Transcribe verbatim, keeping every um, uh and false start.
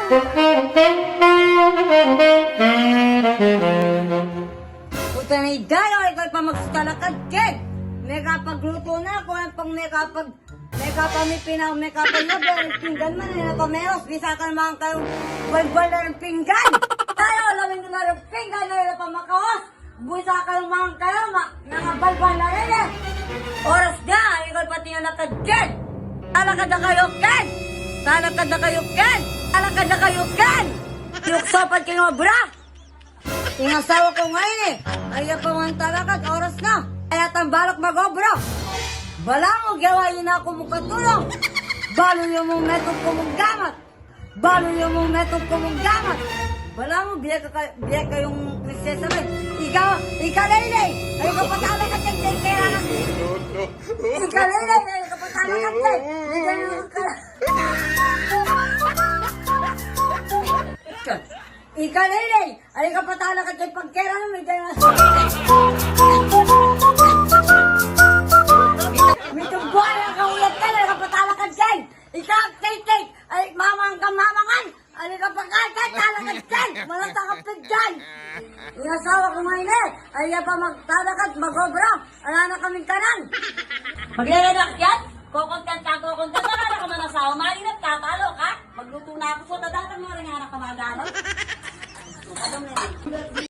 Puta na idalo, ikaw pa magsitalakad, Ken. Mekapagluto na, kulang pang mekapag, mekapamipinaw, mekapanyog, pinggan man, ila pa meros, bisa ka naman kayong balbal na ring pinggan. Tayo, lawin na ring pinggan, ila pa makaos. Busa kayo, mga kayo, ma-, mga balbal na rin eh. Oras na, ikaw pati yung lakad, Ken. Talakad na kayo, Ken. Talakad na kayo, Ken. Talakad na kayo, Ken. Yung sopan kayo, bra. Yung asawa ko ngayon eh. Ay, pa man talakad, oras na. Kaya tambalak mag-obra. Bala mo, gawa yun ako mukatulong. Balo yung mong metong kumunggamat. Balu yung mong metong kumunggamat. Bala mo, biya ka, biya kayong prinsesa na. Ikaw, ikaw, Laylay. Ay, kapatala ka, Tek, Tek, kaya na. Ikaw, Laylay. Ay, kapatala ka, Tek. Ikaw, ikaw, Laylay. Ay, kapatala ka, Tek, pagkera na, may dala. May tumbuhan ang kauyat ka, ay, kapatala ka, Tek. Ikaw, Tek, Tek. Ay, mamang ka, mamangan. Ay, kapatala ka, Tek. Malas ka, pigyan. Yung asawa ko ngayon eh. Ay, ya pa magtalakad, mag-obra. Ala na kaming kanan. Maglalanak yan? Kokontent ka, kokontent. Wala na ka man asawa. Mainit ka, talo ka. Magluto na ako. So, tadatang mo rin nga na kamagano. Ano mo?